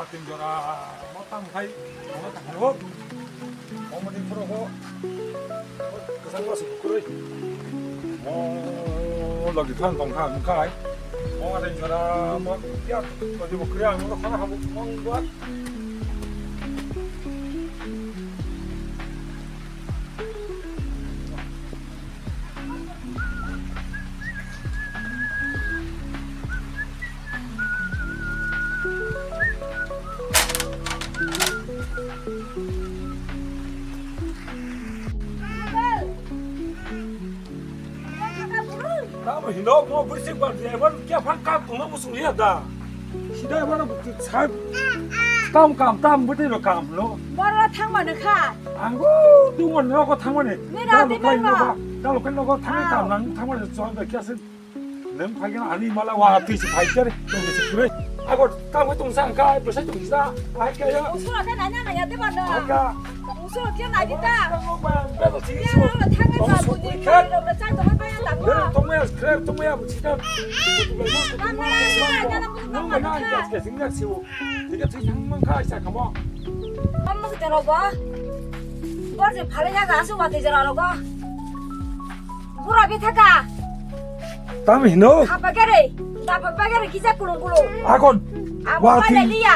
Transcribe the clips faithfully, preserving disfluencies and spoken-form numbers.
Tin jora ma tang khai, ma tang khai, oh. Oh, ma tin phuro ko. Kesang ko si kukuroi. Oh, lagi than tong kha, khai. Oh, ma tin jora ma ya, ko di kukuroi ang ko khana habu, mong buat. Tamo hino mo bwrwi se bar driver kya phang kam tongna muchung liya da. Sida bar sa kam kam tam bwtwi ro kam no. Boro thangmano kha. Ango tu mo no ko thangmani. Nira di ma. Dalo kai no ko thangmani tam nang thangmani chon da kya se. Nang phai gana ani mala wa twi se phai kare to se kure. Ago tam ko tong sang kai bwsai tong sa. Ai kaya. Usura ka nanya nanya de ba no. Ai ka. Usura kya na di ta. Bego si. Ya no thangmani ba bu ni. Ro da chang to ba ya ta. Tongmaya, tongmaya, buchida. Nang mana, nang mana, nang mana, nang mana, nang mana. Tiga, tiga, nang mana, kaya, kamo. Amma se jero bo. Bor je phale ya ga su wate jero rogo. Bura bi thaka. Tam hino. Khapa gere, dapa bagere kisa kulung kulung. Akon. Abo wale liya.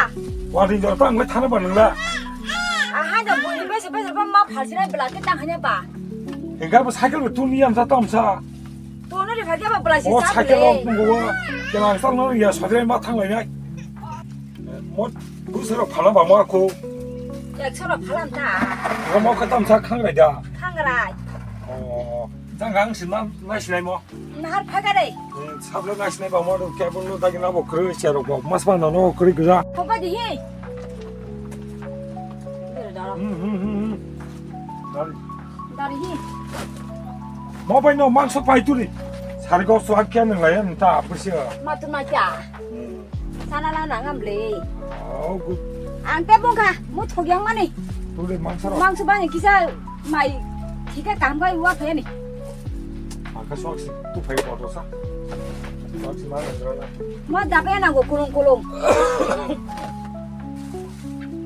Wati jero tam ngai thana ba nangla. Ahai da bui bese bese ba ma phalsina bela ke tang hanya ba. Enga bo cycle bo tuni yam sa tam sa. Tono ri phai ba bela si. O sa cycle le. Rok nunggu wa. Kena sa no ya sa ma thang lai nai. Mo, dusra phala ba mo ako. Ek soro phalam ta. Mo ka tam sa khang rai da. Khang rai. Oh, jang gang sin ma, nai sinai mo. Nahar phaga re. Hmm, sablo nai sinai ba mo do ke bolo da gina bo kru se ro bo. Mas ba no no kru gja. Phaga di hi. Hmm, hmm, hmm, hmm. Dari. Dari hi. Mo bai no mangso pai turi. Sari go swak kya nang lai ta pusi. Ma tu ma kya. Hmm. Sana na nang am le. Oh, good. Ang te bongkha, mu thok yang mani. Tuli mangso ro. Mangso bani kisa mai thika kam kai wa pheni. Aka sok si tu phai ko to sa. Sok si ma na jra na. Ma da pe na go kulung kulung.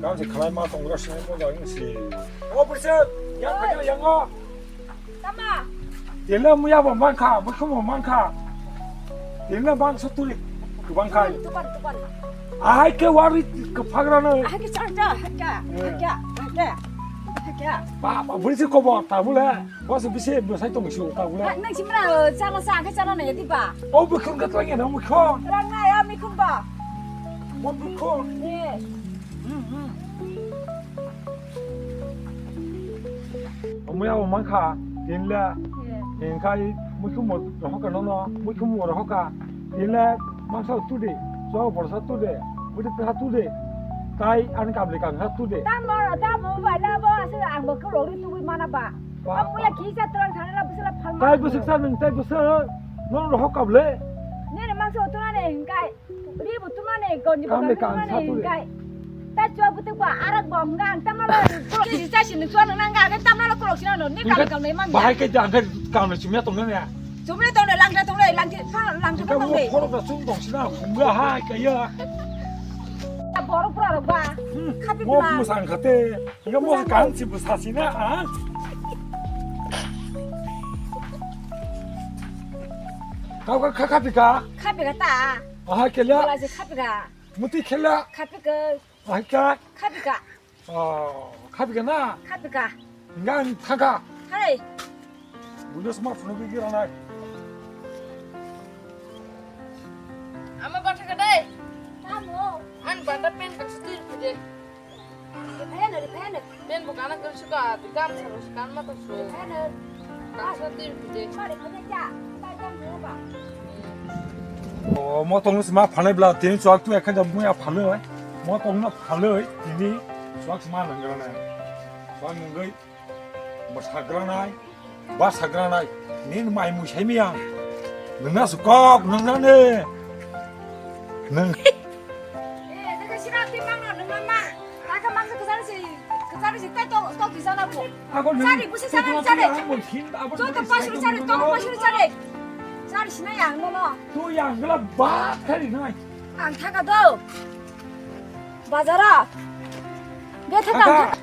Kam si khalai ma tong ra si mo da si. Oh, pusi. Yang phai yang o. Tama. Tele muya bo mankha, mukhum bo mankha. Tele bang soturi kubang khai. Tupan, tupan. Ahai ke wari ke phagra no. Ahai ke chanta, hakya, hakya, hakya, hakya. Ba, ba, buri si kobo, tabule. Bos bisi bosai tong si tabule. Nang simra, chana sa, ke chana na yadi ba. O bukhum ka tong ya, nang bukhum. Rang na ya, mikhum ba. Mo bukhum. Eh. Hmm, hmm. Omo ya omo kha, tinle, eh, hinkhai muikhum rohok kha nono, muikhum rohok kha, tinle mangsa tude, so borsa tude, budi pha tude, tai ani kabli kangsa tude. Tamo, tamo bai labo, aswk ang bo khulogri tugui mana ba. Ba, omo ya ba. Kisa twlang thana la bwswk la phalma. Tai bwswk sa nwng, tai bwswk, nono rohok kable. Nini mangsa tuna ne hinkhai. Ri bo tuma ne, gonji bo kang tuma ne, kai. Ta chua butuk ba, arak bo, hwnga ang tama lo, kisi chasi ni chua nang ga, ke tama lo kolok sina no, ni kam kam le man. Bahai ke jang ke kam le chumya tong ne. Chumya tong le, lang tong le, lang ke, lang ke tong le. Khoro da sung tong sina, hwnga ha ke ya. Borok pura rok ba, khapi ba. Mo musang khate, ya mo kan si bu sa sina a. Kau ka khapi ka. Khapi ka ta. Aha, kela. Bola je khapiga. Muti khela. Khapiga. Aha, ka. Khapiga. Oh, khapiga na? Khapiga. Ngang thaka. Hai. Bundo sma phunu bi gira nai. Ama ba thaka dai. Tamo. An ba da pen ka sutu pide. Riphaiyano, riphaiyano. Ben bo gana khe suka, gam salo suka, ma to su. Riphaiyano. Gam sa dir pide. Sorry, khaja cha. Bai jam bo ba. O, mo tong ma phanai bla, tin chwak tu ekha jam muya phanai. Mo tong na phanai, tini chwak ma nang gana. Chwak nang gai. Bwsakranai, bwsakranai, nini mai mui saimiyang. Nwngna su kok, nwngna ne. Nwng. Eh, nokha sira ti mangno, nwngna ma. Nokha mangsa kwchari si, kwchari si, tai to, to kisa na bu. Ako nwng. Chari, busi chari, chari. Ang bo hin, abo joto busi pasuri sai chari, tongmani. Tongmani pasuri chari. Chari sina yang no no. Tu yang gela bat khari nai. Ang thaka do. Bazara. Ge thaka. Thaka.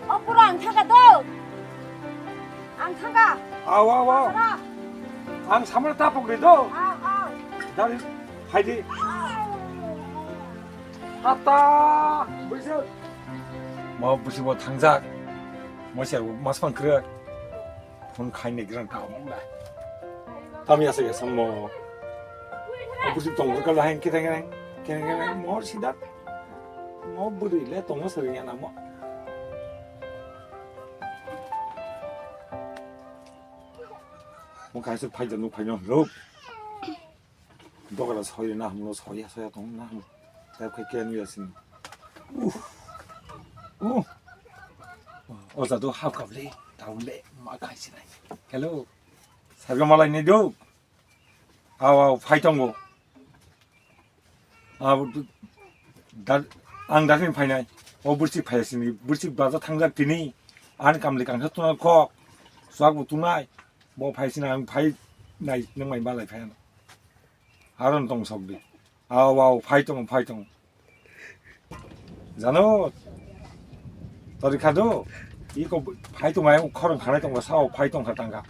O pura ang thaka do. Ang thaka. Aw, aw, aw. Bazara. Ang samar tapok ri do. Aw, aw. Dari, haidi. Aw. Ata, buisu. Mo buisu bo thangjak. Mo se mas pang kre. Phone khaini gran ta mo la. Tam ya se ya sam mo. Buisu tong ka la hen kre kre kre kre mo sida. Mo buri le tong mo sari ya na mo. Mo kaisa phai janu phai no ro. Dogara soya na hamlo, soya, soya tong na hamlo. Tei khai khe nui asini. Uh. Uh. O jadu hap kap le, tau le, ma khai sinai. Hello. Saga malai ni do. Aw, aw, phai tongo. Aw, da, ang dakhni phainai. O bursi phai sini, bursi baza thangjak tini. Ani kamli kangsa tuna kok. Swak bo tunai. Bo phai sini ang phai nai nang mai balai phai ano. Aron tong sok di. Aw, aw, phai tong, phai tong. Jano, tori khado, iko phai tong ai, khorang khanai tong sao phai tong kha tangka.